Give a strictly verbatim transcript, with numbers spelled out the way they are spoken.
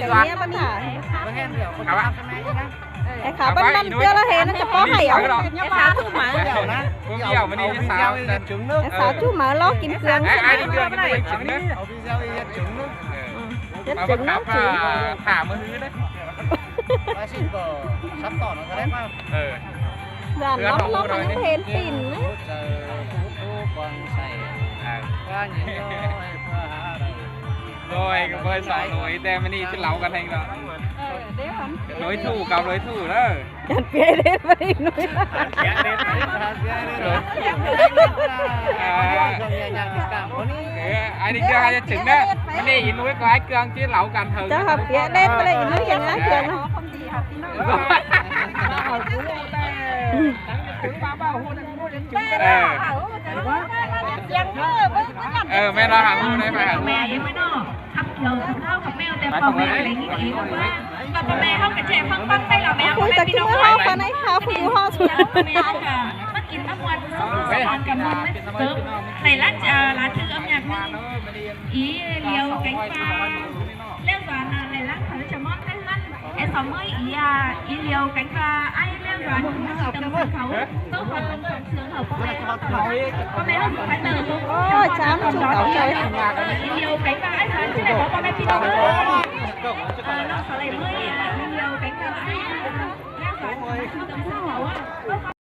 ꞌnị ꞌmắn thả. Au ꞌva. Ê, khả băn băn ꞌtưa ꞌla hên ꞌnớ, ꞌchọ ꞌpó hảy au. Ê, khả ꞌchu máư. Ê, khả ꞌchu máư lo kin cương. Ê, ê, kin cương, kin cương. Au video ꞌdệt chứng ꞌnớ. Ơ. Ơ, ꞌdệt chứng ꞌnớ. Thả ꞌmá ꞌhứ ꞌnớ. Ơ. Dản ꞌlắm ꞌlắm ꞌmắn ꞌnhắng hên pin ꞌnớ. Ơ. Rồi, ꞌcọ ꞌvới song ꞌnọi, ꞌtẹ ꞌmắn ꞌnị ꞌchí ꞌló căn hên ꞌnọ. Đối thủ, cặp đối thủ đó. Dản ꞌpía ꞌlệt ꞌmắn ꞌnị ꞌnọi. Ơ, ai đi chưa, ai chứng đó. ꞌMắn ꞌnị ꞌnọi ꞌcọ ải cương ꞌchí ꞌló căn hên. Chả hợp ꞌpía ꞌlệt ꞌmắn ꞌnị ꞌnọi, ꞌchí ải cương ꞌnọ. Ơ. Ơ, ꞌmen ꞌnọ, hảư ꞌhụ ꞌnị, ꞌmen ꞌhụ ꞌnị. Ôi, chắc chắn là họ này, họ không có họ thôi. Đảy ꞌlá, ơ, lá thư âm nhạc ꞌnưng. Í điêu kéng ꞌva ꞌlẹo dán ꞌnạ, đảy ꞌlá thứ chả món cái ꞌhướn. Ê, song ꞌmới í, ơ, í điêu kéng ꞌva ải ꞌlẹo dán ꞌnưng tâm sự khảu. Tốc hoạt động cộng sướng hảư ꞌpo ꞌme. ꞌPo ꞌme ꞌhụ phải tờ ꞌhụ. Ôi, chăm chú đáo trời. Ơ, í điêu kéng ꞌva ải dán chứ đảy bók ꞌpo ꞌme ꞌpi ꞌnọng. Ơ, ꞌnọng so đảy ꞌmới, ơ, í điêu kéng ꞌva ải, ơ, ꞌlẹo dán tâm sự khảu.